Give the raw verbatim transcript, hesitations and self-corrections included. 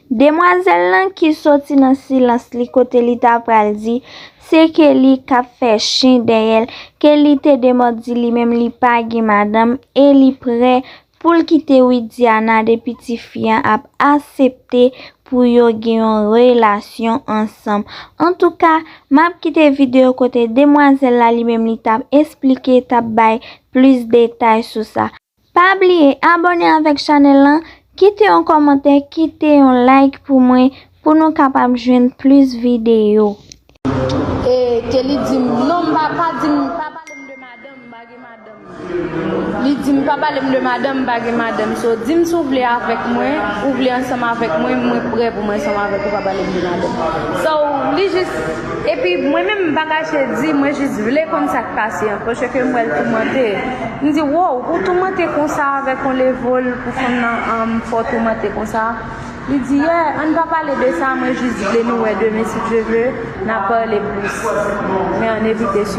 Demwazèl lan ki soti nan silans li kote li ta pral di se Kelly k ap fè chen dèyè l, Kelly te demò di li menm li pa gen madanm e li prè pou l kite Widiana depi tifi an ap asepte pou yo gen yon relasyon ansanm. Antouka, m ap kite videyo kote demwazèl la li menm li t ap esplike, t ap bay plis detay sou sa. Pa bliye abòne avèk chanèl lan, kite yon kòmantè, kite yon like pou mwen, pou nou kapab jwenn plis videyo. E Kelly di m, non, m pa, pa di m, pa pale m de madanm, m pa gen madanm. Li di m pa pale m de madanm, m pa gen madanm. So, di m si w vle avèk mwen, ou vle ansanm avèk mwen, mwen prè pou mwen ansanm avèk ou, pa pale m de madanm. So, li jis, epi mwen menm m pa kache di, mwen jis vle konn sa k pase an, paske m wè l toumante. M di, wow, ou toumante konsa avèk yon level pou fanm nan, um, fè w toumante konsa. Li di, yeah, ann pa pale de sa, mwen jis vle nou wè demen si Dye vle, n a pale plis. Men ann evite sijè.